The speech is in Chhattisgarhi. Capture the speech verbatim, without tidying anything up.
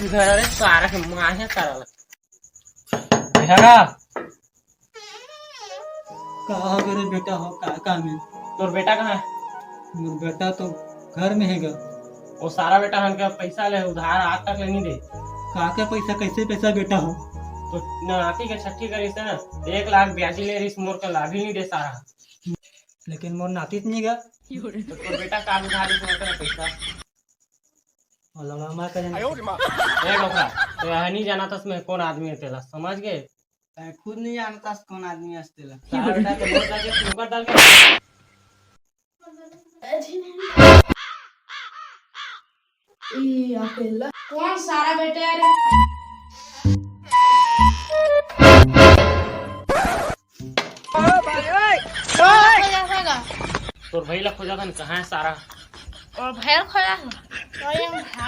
घर रे सारा के माँ हे सारा ला। बेटा का? का हो गे रे बेटा हो, का काम हे? तोर बेटा कहाँ हे? मोर बेटा तो घर में हे गा। वो सारा बेटा हन के पैसा ले उधार आज तक ले नहीं दे। का के पैसा, कैसे पैसा बेटा हो? तो नाती के छट्ठी करिस हे ना, एक लाख ब्याजी ले रिस, मोर के लाभी नहीं दे सारा। लेकिन मोर नाती तो नहीं गा। तो तोर बेटा का उधार रिस मोर के पैसा? वो लड़वा मार के जाने। ए डोकरा, तो यह नहीं जाना तस मैं कौन आदमी हे तेला, समझ गे? तैं खुद नहीं जानता कौन आदमी हे तेला। सारा बेटा के वोट डाल के, नौकर डाल के। ई अकेला। कौन सारा बेटा हे रे? तोर भाई ला खोजा था ना, कहाँ हे सारा? और भैया खोजा था।